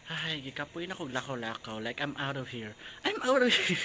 Ay, gikapoy na kog lakaw-lakaw. Like, I'm out of here. I'm out of here.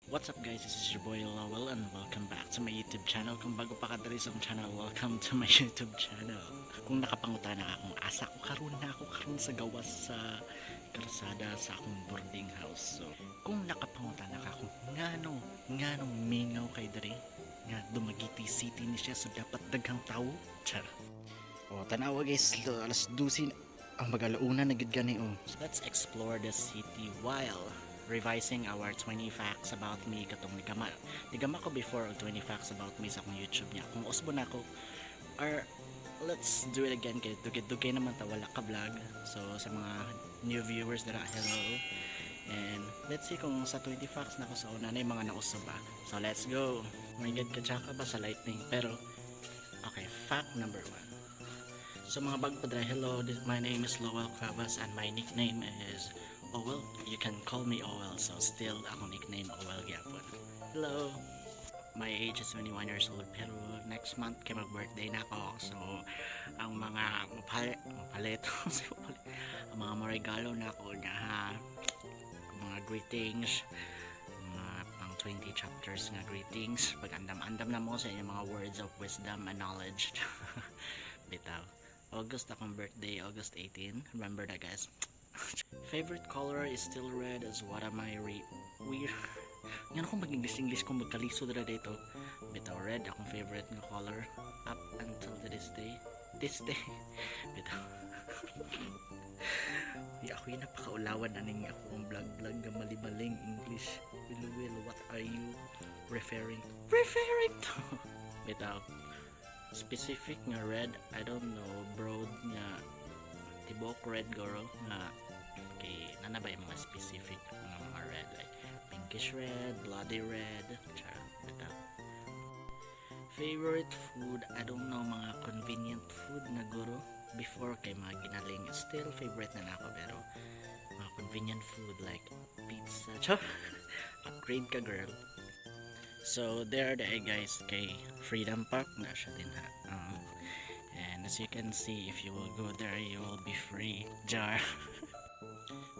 What's up, guys? This is your boy Lowell and welcome back to my YouTube channel. Kung bago pa ka diri sa akong channel, welcome to my YouTube channel. Kung nakapangutana ka kung asa ko karon, naa ko karon sa gawas sa kalsada sa akong boarding house. So, kung nakapangutana ka kung ngano mingaw kay diri, nga Dumaguete City ni siya, so dapat daghang tao. Char. Oh, tanawa guys, alas 12 ang mag-alauna na gid gani oh. So, let's explore the city while revising our 20 facts about me katong nigama ko before og 20 facts about me sa akong YouTube niya. Kung usbo na ako or let's do it again kay dugay-dugay naman ta wala ka vlog. So sa mga new viewers dira, hello. And let's see kung sa 20 facts na ko sa una na yung mga nauso ba. So let's go. Oh my God, katsaka ba sa lightning? Pero okay, fact number one. So mga bago pa dira, hello, my name is Lowell Cuevas and my nickname is Owel. You can call me Owel, so still akong nickname Owel gyapon. Hello. My age is 21 years old, pero next month kay mag-birthday na ako. So ang mga mapalit, mapalit, ang mga maregalo na ako nga ha, ang mga greetings, mga pang 20 chapters nga greetings. Pag andam-andam na mo sa inyong mga words of wisdom and knowledge. Bitaw. August akong birthday, August 18. Remember that, guys. Favorite color is still red as what am I re weird. Nga kung mag-English English kung magkalisod ra dito. Bitaw, red akong favorite nga color up until to this day. This day. Bitaw. Di ako yung napakaulawan aning ako ang vlog vlog nga mali-maling English. Will will what are you referring to? Referring to? Bitaw. Specific nga red, I don't know, broad nga tibok red guro nga kay nana ba yung mga specific nga mga red, like pinkish red, bloody red, char, bitaw. Favorite food, I don't know, mga convenient food na guro. Before kay mga ginaling, still favorite na nako, pero mga convenient food like pizza, char. Upgrade ka, girl. So there the guys kay Freedom Park na siya din ha. And as you can see, if you will go there, you will be free. Jar.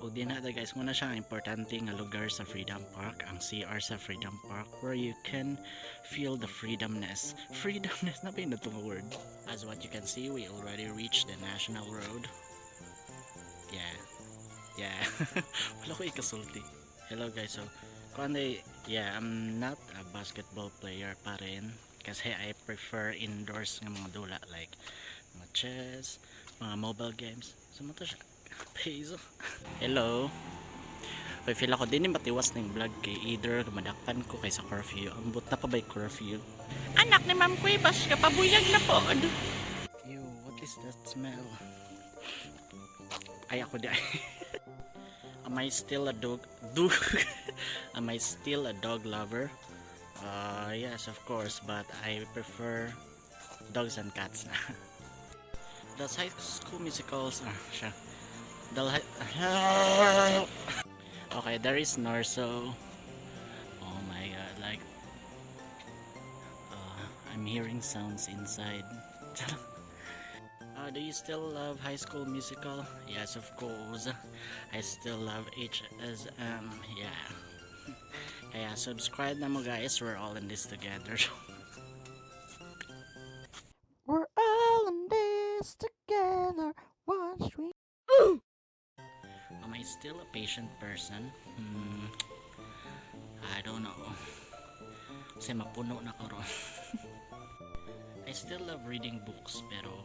O din na guys, muna siya ang importante nga lugar sa Freedom Park, ang CR sa Freedom Park where you can feel the freedomness. Freedomness na ba yung natong word? As what you can see, we already reached the National Road. Yeah. Yeah. Wala ko ikasulti. Hello guys, so kuan, yeah, I'm not a basketball player pa rin kasi I prefer indoors nga mga dula like mga chess, mga mobile games. So mo to siya. Peso. Hello. Uy, feel ako din matiwas ng vlog kay either madakpan ko kay sa curfew. Ambot na pa ba yung curfew? Anak ni Ma'am Cuevas, kapabuyag na po. Ew, what is that smell? Ay, ako di. Am I still a dog? Dog? Am I still a dog lover? Yes, of course, but I prefer dogs and cats na. The High School Musicals, ah, siya. The Okay, there is Norso. Oh my God, like, I'm hearing sounds inside. Do you still love High School Musical? Yes, of course. I still love HSM. Yeah. Kaya subscribe na mo guys. We're all in this together. We're all in this together. Watch we Am I still a patient person? I don't know. Kasi mapuno na ko ron. I still love reading books, pero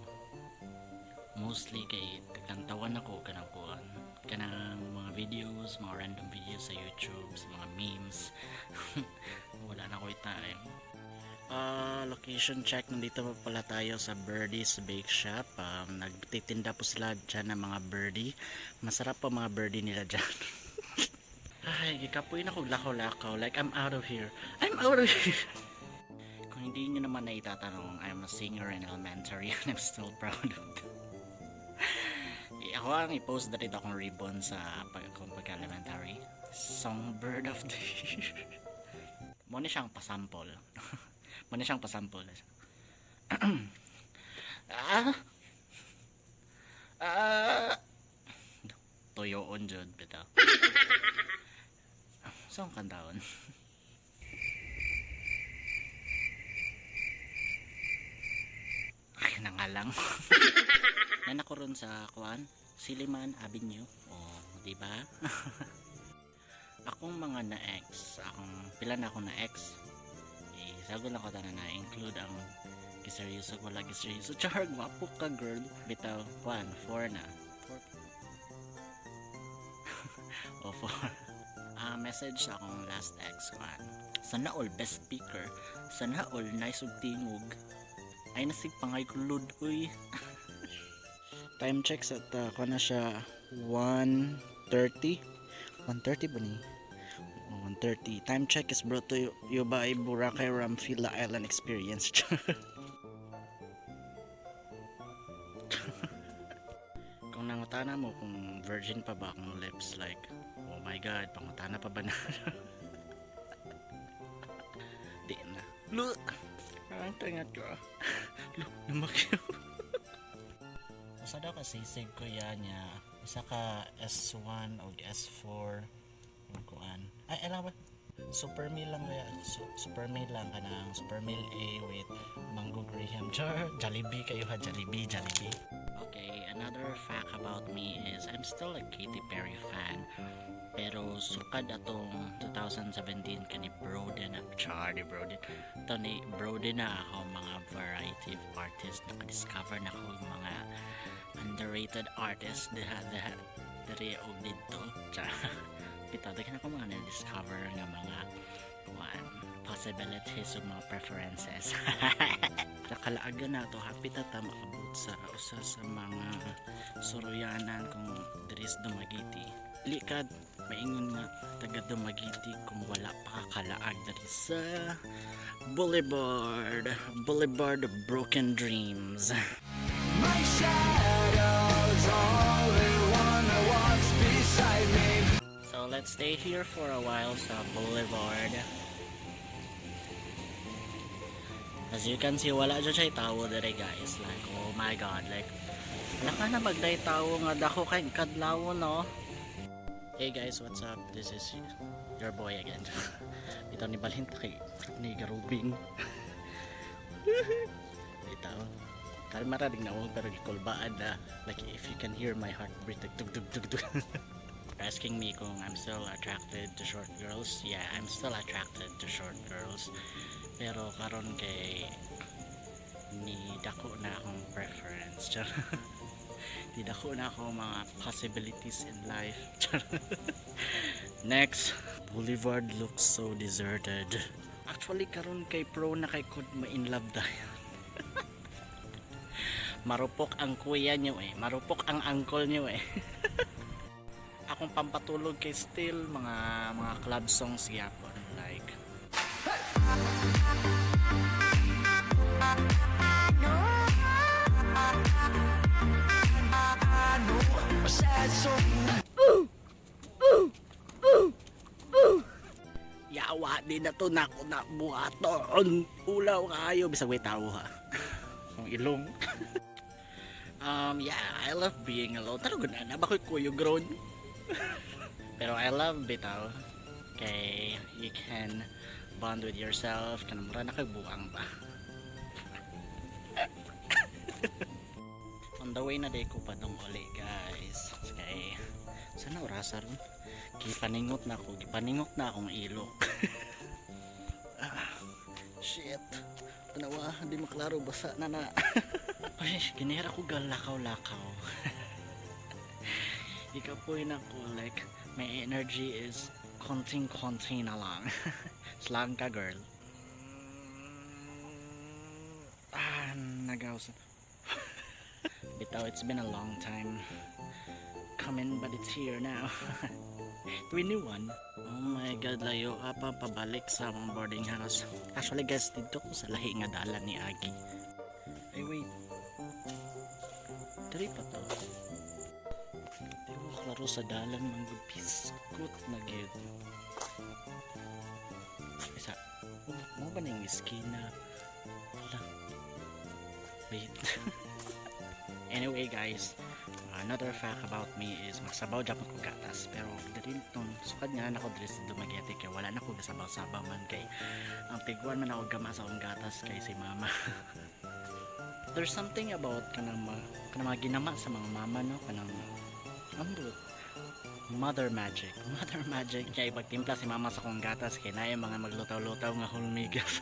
mostly kay tagtantawan ako kanang kuan, kanang mga videos, mga random videos sa YouTube, sa mga memes. Wala na ko time. Location check, nandito pa pala tayo sa Birdie's Bake Shop. Nagtitinda po sila dyan ng mga birdie. Masarap po mga birdie nila dyan. Ay, gikapoy na kog lakaw-lakaw. Like, I'm out of here. I'm out of here. Kung hindi nyo naman na itatanong, I'm a singer in elementary and I'm still proud of that. Eh, Ako ang i-post dito akong ribbon sa pag akong pagka-elementary. Songbird of the Year. Mo ni siyang pasample. Mo ni siyang pasample. Ah! Ah! Tuyoon jud bitaw. Saan kantahon? Ay, na nga lang. Nan ako ron sa kuan, Silliman Avenue. Oh, di ba? Akong mga na-ex, akong pila na akong na-ex. Eh, sagol lang ko tanan na include ang giseryoso, wala giseryoso. Char, gwapo ka, girl. Bitaw, kuan, four na. Four. O four. Ah, message sa akong last ex, kuan. Sana all best speaker. Sana all nice ug tingog. Ay nasig pangay kulod uy. Time check sa ta kuan na siya 1:30. 1:30 ba ni? Oh, 1:30. Time check is brought to you by Boracay Ramfila Island Experience. Kung nangutana mo kung virgin pa ba akong lips, like, oh my God, pangutana pa ba na? Di na. Lu! Ang tingat ko. Lu, lumakyo. Usa daw ka sisig ko yan niya. Usa ka S1 o S4 o kuan. Ay, alam ba? Super meal lang kaya. Super meal lang kanang super meal A with mango graham. Char, Jollibee kayo ha, Jollibee, Jollibee. Okay, another fact about me is I'm still a Katy Perry fan. Pero sukad atong 2017 kani broaden na char ni broaden. To ni broaden na ako mga variety of artists, naka-discover na ako mga underrated artists diha diha diri og didto. Char. Bitaw daghan ako mga na-discover nga mga kuan possibilities ug mga preferences. Nakalaagan na to, hapit na ta maabot sa usa sa mga suruyanan kung diri sa Dumaguete. Likad maingon nga taga Dumaguete kung wala pa kakalaag diri sa Boulevard, Boulevard of Broken Dreams. My shadow's only one that walks beside me. So let's stay here for a while sa Boulevard. As you can see, wala dyan siya tao dire, guys. Like, oh my God. Like, wala ka na magday tao nga dako kay kadlaw, no? Hey guys, what's up? This is your boy again. Ito ni Balinta kay ni Garubing. Ito. Kalma ra dig na pero gikulbaan na. Like if you can hear my heartbeat, like tug tug tug tug. Asking me kung I'm still attracted to short girls. Yeah, I'm still attracted to short girls. Pero karon kay ni dako na akong preference. Char. Di dako na ako mga possibilities in life. Char. Next, Boulevard looks so deserted. Actually karon kay pro na kay kod ma-in love dayon. Marupok ang kuya niyo eh. Marupok ang uncle niyo eh. Akong pampatulog kay still mga club songs gyapon, like A sad soul. Yawa di na to nako na buhaton. Ulaw kayo bisag way tawo ha. Ang ilong. Yeah, I love being alone. Taro gud na ba ko'y kuyog ron. Pero I love bitaw kay you can bond with yourself, kanang mura na kay buang ba. On the way na day ko padong uli, guys. Kay sana orasa ron. Gipaningot na ako, gipaningot na akong ilok. Ah, shit. Tanawa, hindi maklaro, basa na na. Ay, ginera ko galakaw-lakaw. Ikapoy na ko, like, my energy is konting-konti na lang. Slang ka, girl. Ah, nagaw. Bitaw, it's been a long time coming, but it's here now. 21. Oh my God, layo ka pa pabalik sa among boarding house. Actually guys, dito ko sa lahi nga dalan ni Agi. Ay wait. Diri pa to. Pero sa dalan man gud, piskot na gyud. Isa, mao ba ning iskina? Hala. Wait. Anyway guys, another fact about me is magsabaw japon ko gatas, pero diri tong sukad nga na ako diri sa Dumaguete kay wala na ko gasabaw-sabaw man kay ang tigwan man ako gama sa akong gatas kay si mama. There's something about kanang mga ginama sa mga mama, no, kanang ambot, mother magic, mother magic. Kay pagtimpla si mama sa akong gatas kay naay mga maglutaw-lutaw nga hulmigas.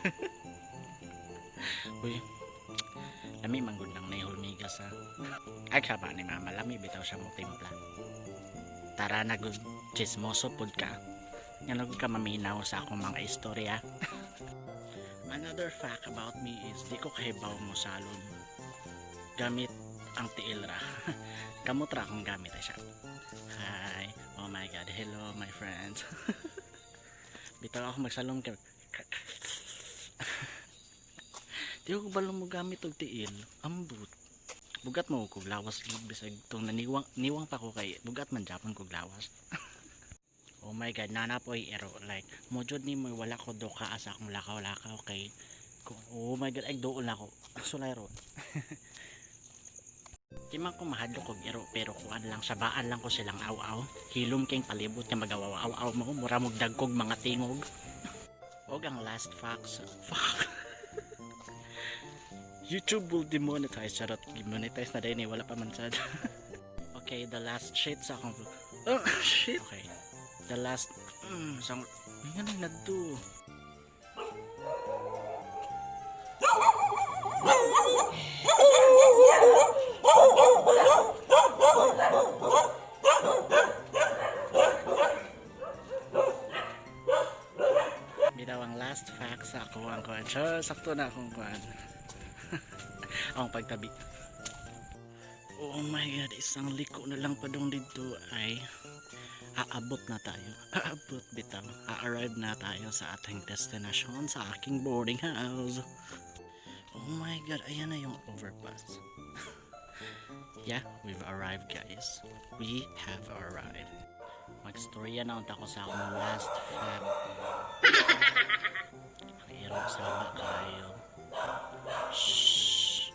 Uy, lami man gud lang na hulmigas ha. Ay, kaba ni mama, lami bitaw siya mo timpla. Tara na gud, chismoso pud ka. Ngano gud ka maminaw sa akong mga istorya? Another fact about me is di ko kahibaw mo salon gamit ang tiil ra. Kamot ra akong gamit ay siya. Hi. Oh my God. Hello, my friends. Bitaw ako magsalom kay di ko balo mo gamit og tiil. Ambot. Bugat mo kog lawas gid, bisag tong naniwang niwang pa ko kay bugat man japon kog lawas. Oh my God, nana po ero like mo jud ni mo wala ko doka sa akong lakaw-lakaw kay oh my God, ay dool na ako. Sulay ro. Di man ko mahadlok og ero, pero kuan lang, sabaan lang ko silang aw-aw. Hilom kayong palibot nga magawaw aw mo, mura mog dagkog mga tingog. Og ang last facts, fuck. YouTube will demonetize. Charot, demonetize na din eh. Wala pa man sad. Okay, the last shit sa akong... Oh, shit. Okay. The last... Sa... Nga nang nagdo. Bitaw, ang last fact sa ako ang kuan. Sure, sakto na akong kuan. Akong pagtabi. Oh my God, isang liko na lang pa dong dito ay aabot na tayo. Aabot bitaw. A-arrive na tayo sa ating destination, sa aking boarding house. Oh my God, ayan na yung overpass. Yeah, we've arrived, guys. We have arrived. Magstorya na unta ko sa akong last fact. Ang iro sama kayo. Shh.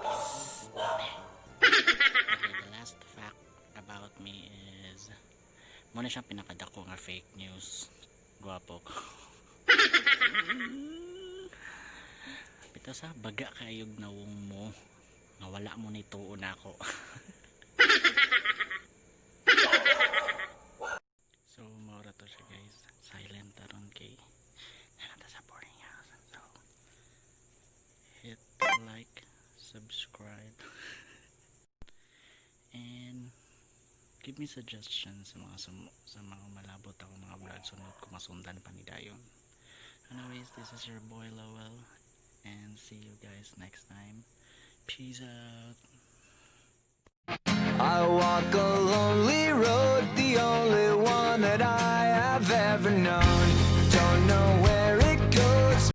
Psst. Okay, the last fact about me is mao na siyang pinakadako nga fake news. Gwapo ko. Bitaw sa baga kayog nawong mo nga wala mo ni tuo nako. So mao ra to siya, guys. Silent aron kay naa na ta sa boarding house. So hit like, subscribe, and give me suggestions sa mga malabot ako mga vlog sunod ko masundan pa ni dayon. Anyways, this is your boy Lowell and see you guys next time. Peace out.